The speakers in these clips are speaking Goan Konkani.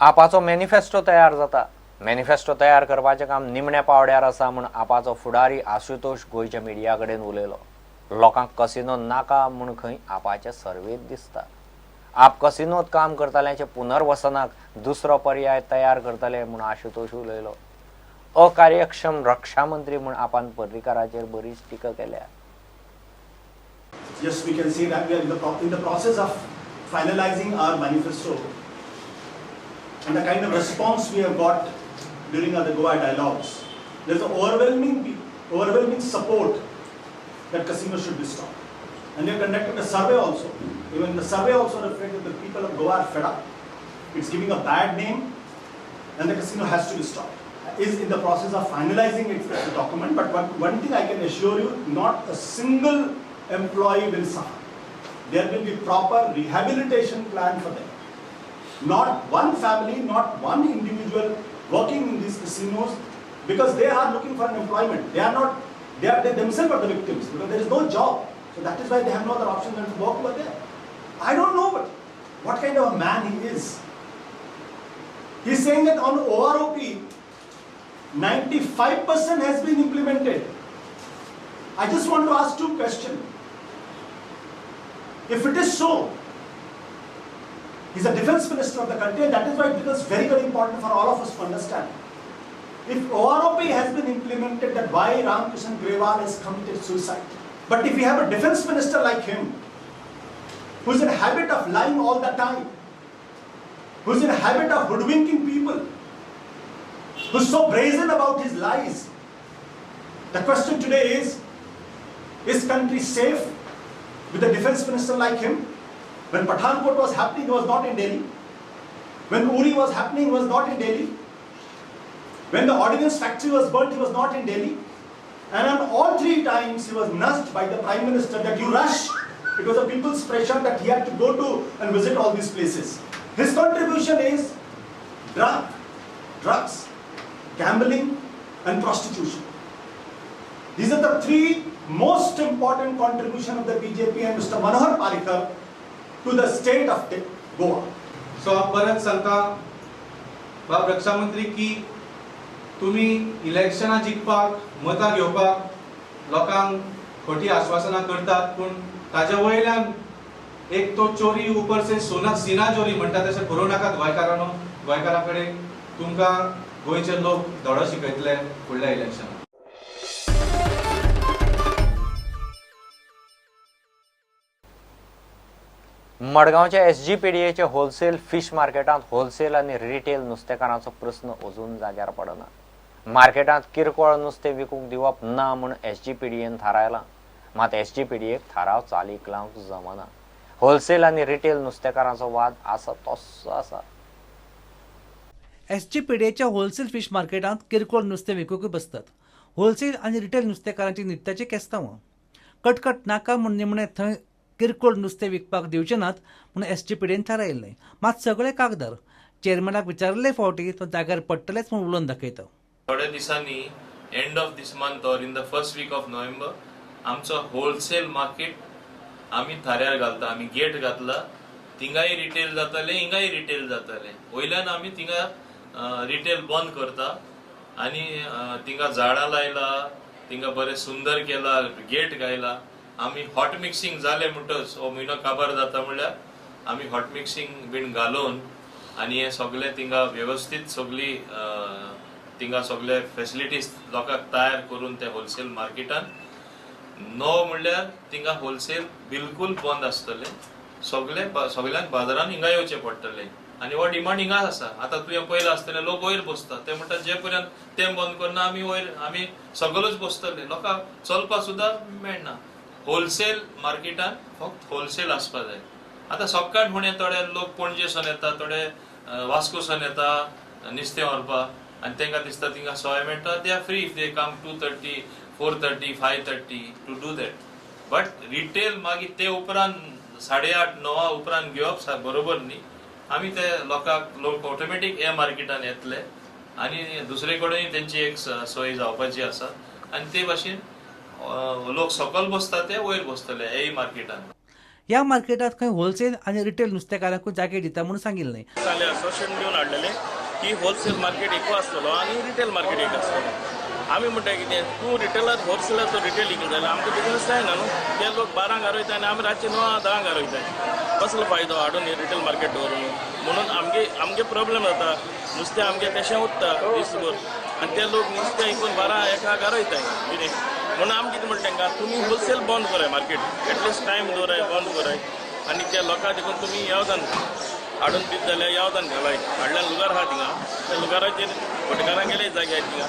आपाचो मॅनिफेस्टो तयार जाता. मॅनिफेस्टो तयार करपाचें काम निमण्या पावड्यार आसा म्हूण आपाचो फुडारी आशुतोष गोंयच्या मिडिया कडेन उलयलो. लोकांक कसिनो नाका म्हूण खंय आपाचे सर्वेत दिसता. आप कसिनोत काम करतल्यांचे पुनर्वसनाक दुसरो पर्याय तयार करतले म्हूण आशुतोष उलयलो. अकार्यक्षम रक्षा मंत्री म्हूण आपान पर्रीकाराचेर बरीच टिका केल्या. Yes, we can say that we are in the process of finalizing our manifesto, and the kind of response we have got during our Goa dialogues. There is overwhelming support that casino should be stopped. And we have conducted a survey also. Even the survey also reflected the people of Goa are fed up. It's giving a bad name, and the casino has to be stopped. Is in the process of finalizing its document, but one thing I can assure you, not a single employee will suffer. There will be proper rehabilitation plan for them. Not one family, not one individual working in these casinos, because they are looking for an employment. They are not, they are, they themselves are the victims, because there is no job. So that is why they have no other option than to work over there. I don't know what kind of a man he is. He is saying that on OROP, 95% has been implemented. I just want to ask two questions. If it is so, he's a defense minister of the country, and that is why it becomes very, very important for all of us to understand. If OROP has been implemented, then why Ramkishan Grewal has committed suicide? But if you have a defense minister like him, who is in a habit of lying all the time, who is in a habit of hoodwinking people, who is so brazen about his lies, the question today is country safe with a defense minister like him? When Pathankot was happening, he was not in Delhi. When Uri was happening, he was not in Delhi. When the ordnance factory was burnt, he was not in Delhi. And on all three times, he was nudged by the Prime Minister that you rush. It was a people's pressure that he had to go to and visit all these places. His contribution is drugs, gambling, and prostitution. These are the three most important contribution of the BJP and Mr. Manohar Parrikar to the state of Goa. So हांव परत सांगता बाब रक्षा मंत्री की तुमी इलेक्शनां जिखपाक मतां घेवपाक लोकांक खोटी आश्वासनां करतात, पूण ताजे वयल्यान एक तो चोरी उपर से सोना सिना चोरी म्हणटा तशें करूं नाकात गोंयकारांनो. गोंयकारां कडेन तुमकां गोंयचे लोक धडो शिकयतले फुडल्या इलेक्शनाक. मडगांवच्या एसजीपीडीएचे होलसेल फिश मार्केटांत होलसेल आनी रिटेल नुस्तेकारांचो प्रस्न अजून जाग्यार पडना. मार्केटांत किरकोळ नुस्तें विकूंक दिवप ना म्हूण एसजीपीडीएन थारायलां. मात एसजीपीडीएक थाराव चालीक लावंक जमना. होलसेल आनी रिटेल नुस्तेकारांचो वाद आसा तस्सो आसा. एसजीपीडीएच्या होलसेल फिश मार्केटांत किरकोळ नुस्तें विकूंक बसतात. होलसेल आनी रिटेल नुस्तेकारांची नित्याची केस्तांवां. कटकट नाका म्हूण निमणें थंय किरकोळ नुस्तें विकपाक दिवचे नात म्हूण एसजीपीडीन थारायिल्लें. मात सगळे कागदार चेअरमॅनाक विचारिल्ले फावटी तो जाग्यार पडटलेच म्हूण उलोवन दाखयता. थोड्या दिसांनी end of this month or in the first week of November आमचो होलसेल मार्केट आमी थाऱ्यार घालता. आमी गेट घातला, थिंगाय रिटेल जातलें, हिंगाय रिटेल जातलें. वयल्यान आमी थिंगा रिटेल बंद करता आनी थिंगा झाडां लायला, थिंगा बरें सुंदर केला, गेट घायला. आमी हॉट मिक्सिंग जालें म्हणटच हो म्हयनो काबार जाता म्हणल्यार आमी हॉट मिक्सिंग बीन घालून आनी हें सगळें थिंगा वेवस्थीत सगळी थिंगा सगळे फेसिलिटीज लोकांक तयार करून ते होलसेल मार्केटान 9 म्हणल्यार थिंगा होलसेल बिलकूल बंद आसतलें. सगळे सगळ्यांक बाजारान हिंगा येवचें पडटलें आनी हो डिमांड हिंगाच आसा. आतां तुवें पयलां आसतलें लोक वयर बसता, ते म्हणटा जे पर्यंत तें बंद करना आमी वयर आमी सगळोच बसतले, लोकांक चलपाक सुद्दां मेळना. होलसेल मार्केटान फक्त होलसेल आसपा जाय. आतां सकाळ फुडें थोडे लोक पणजेसून येता, थोडे वास्कोसून येता नुस्तें व्हरपाक आनी तांकां दिसता थिंगा सोय मेळटा. They are free if they come 2:30, 4:30, 5:30 to do that. But retail मागीर ते उपरांत 8:30 9 उपरांत घेवप बरोबर न्ही. आमी ते लोकांक लोक ऑटोमॅटीक ह्या मार्केटान येतले आनी दुसरे कडेन तेंची एक सोय जावपाची आसा आनी ते भाशेन लोक सकल बसता ते वयर बसतले हेय मार्केटान. ह्या मार्केटांत खंय होलसेल आनी रिटेल नुस्तेकारांकूय जागे दिता म्हूण सांगिल्लें. सांगलें, असोसिएशन दिवन हाडलेलें की होलसेल मार्केट एकू आसतलो आनी रिटेल मार्केट एक आसतलो. आमी म्हणटा कितें, तूं रिटेलर होलसेलर तो रिटेल विकले जाल्यार आमकां बिजनस जायना न्हू. ते लोक 12क घार वयता आनी आमी रातचे 9-10क घार वयता. कसलो फायदो हाडून रिटेल मार्केट दवरून? म्हणून आमगे प्रॉब्लेम जाता. नुस्तें आमगें तशें उरता दीसभर आनी ते लोक नुस्तें विकून 12-1 घार वयताय. कितें म्हणून आमी कितें म्हणटा तांकां, तुमी होलसेल बंद कराय मार्केट, एटलिस्ट टायम दवराय, बंद कराय आनी त्या लोकांक देखून तुमी येवदान हाडून दीत जाल्यार येवदान घालाय. हाडल्यार लुगार आहा थिंगा, त्या लुगाराचेर भाटकारांगेले जागे आहात थिंगा,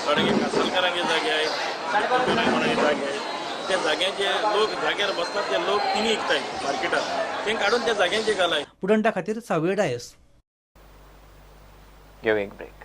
थोड्यांगे कासालकारांगे जागे आहात, कोणागे जागे आहात. त्या जाग्यांचे लोक जाग्यार बसतात, ते लोक तिंगा विकताय मार्केटात, तेंकां काडून त्या जाग्यांचे घालाय. प्रुडंटा खातीर सावय डायस. घेवया एक ब्रेक.